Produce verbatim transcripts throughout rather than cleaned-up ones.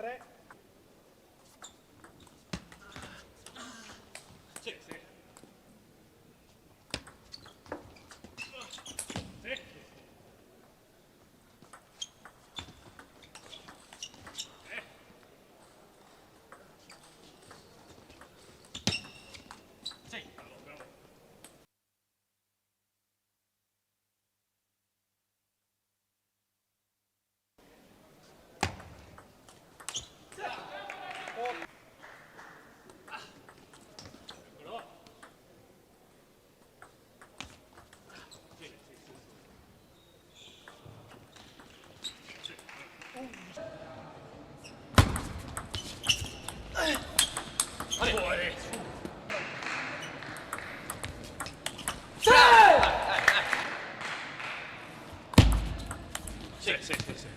Sì, sì. Sì. Sì, bravo, bravo. Sì, sì, sì, sì.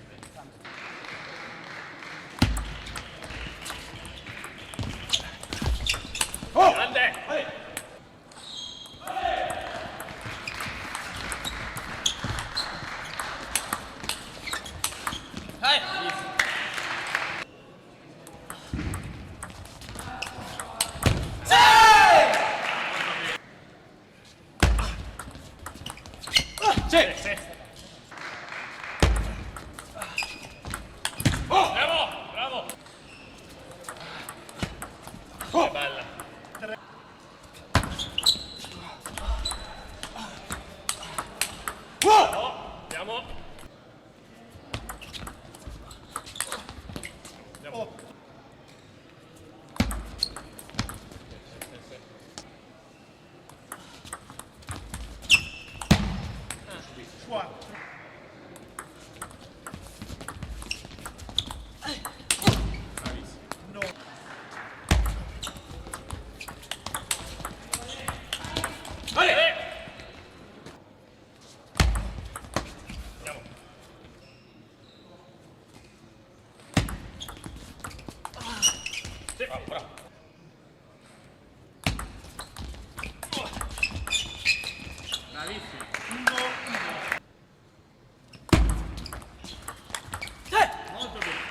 Oh! Grande! Sì! Bravo, bravo! Oh! Bella. Oh! Andiamo. Andiamo. Oh. Quattro. Bravissimo. No. Allez! Andiamo. Sì, bravo, bravo. Bravissimo. Uno, uno. Sì! Molto bene.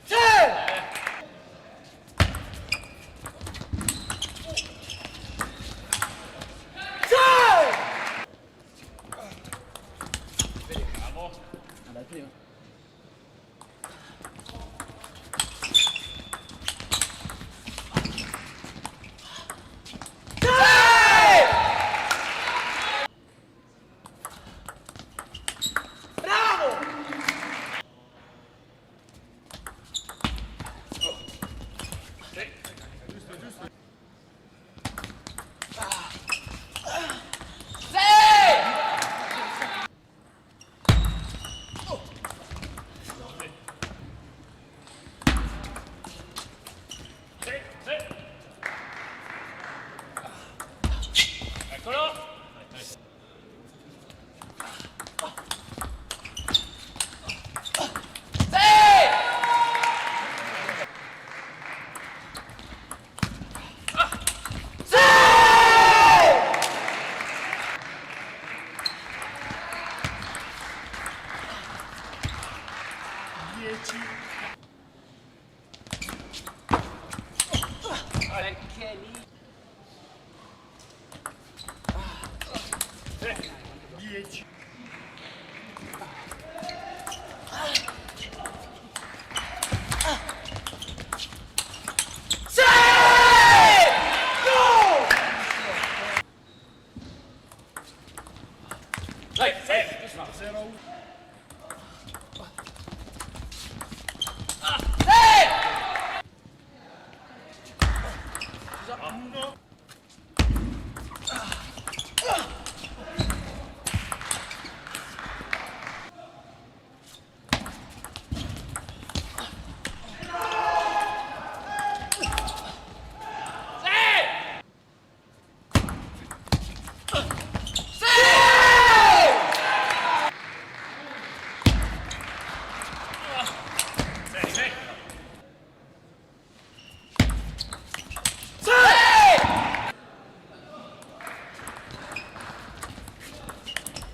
Sì! Sì! Bravo. Andate prima. Bravo! Sì, giusto, giusto. Sì! Sì, sì. Eccolo. Sì! Sì! Dieci. Perché lì? Dieci. Sì! Go! Dai, sì, giusto. Zero uno. Sì! Uno.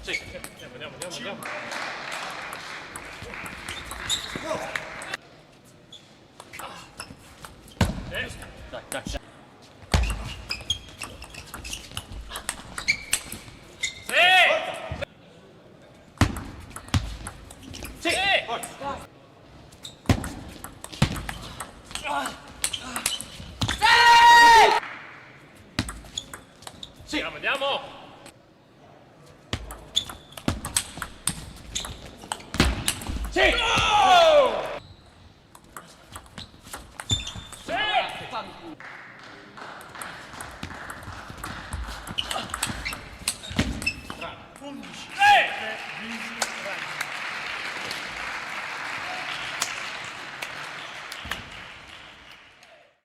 Sì, andiamo, andiamo, andiamo, andiamo. Sì! Andiamo, andiamo! Sì! Go! Sì!